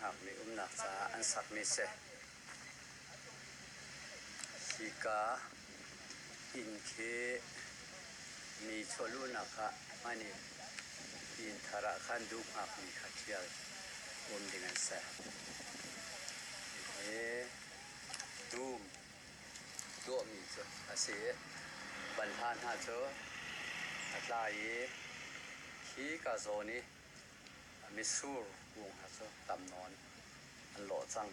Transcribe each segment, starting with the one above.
hngakmi umnak caah an sakmi si. Hika inn khi mi chawhluhnak ah hman i inn thar ah khan duh hngakmi kha ṭhial um ding an si. Hihi dum tuahmi cu a si i banhla hna cu a tla i hi ka zawn i mitsur kung hna cu tam nawn an lawh cang.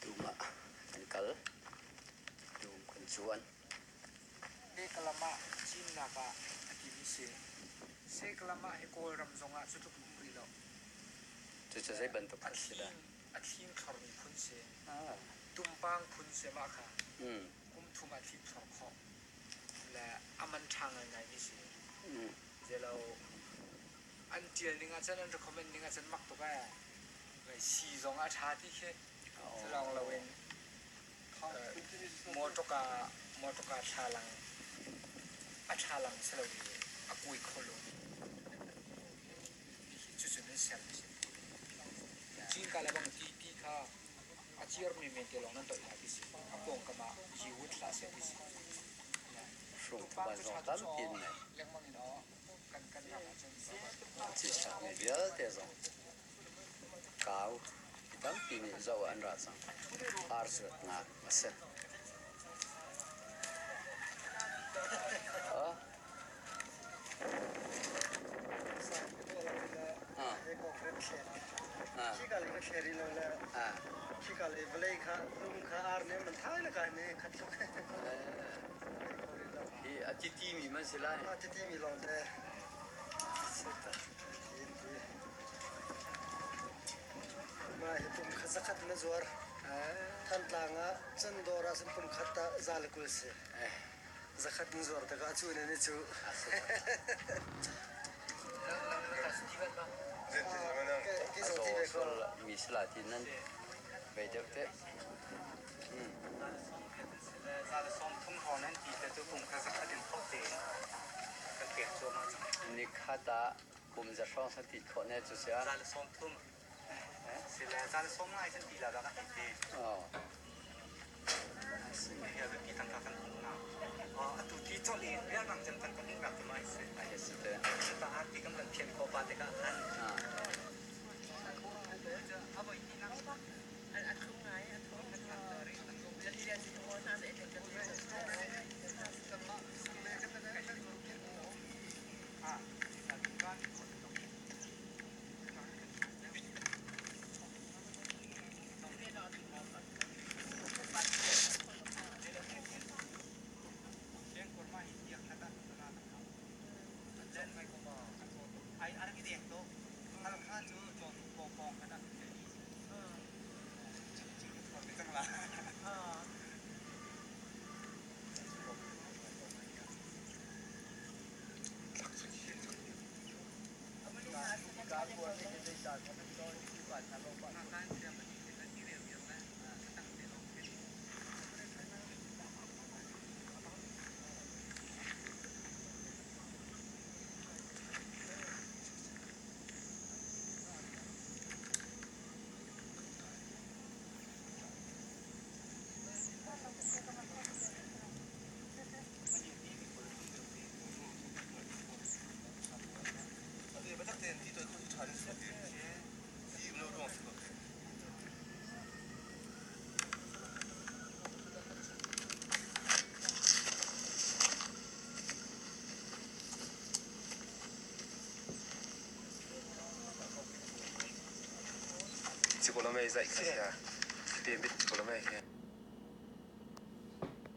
Dum ah kan kal. Dum kan cuan. Sekalam ah cinnak ah a timi si. Sekalam ah hi Kawlram zongah cu tluk in um rih lo. Cucu zei bantuk an si dah? A thling thlormi phun si. Tumpang phun si mah kha. Kum thum ah thling thlor khawh. Le a man ṭha ngaingaimi si. Zelo an ṭial ning ahcun an recommend ning ahcun mak tuk ee. Sii zong a ṭha ti khi. Culawng loin Mawṭawka thlalang a thlalang si lo i a kuai kho lomi cucun an sermi a si. Cingka le bang ti kha a ciar menmen te lawng nan toih lai ti si. A pawngkam ah yiwut hlah seh ti si. Hrungthuban zong tampi an ngei. Lengmang in aw kan kan ram ahcun Cithlakmi vialte zong Kau mi tampi nih zoh ah an ra cang. Ar zuatnak a si. Hi a titimi man si lai. A titimi lawngte. Mah hi pum khat zakhat na zuar. Thantlang ah cun dawr ah cun pum khat ah za le 20 si. Zakhat na zuar tikah cu ne ni cu. Mi sala ti nan bei deuh te. Nikhat ah kum za hrawng san ti khawh ne cu sia. Oh. Ci ko lo mei zaih kha sia. Te mit ko lo mei.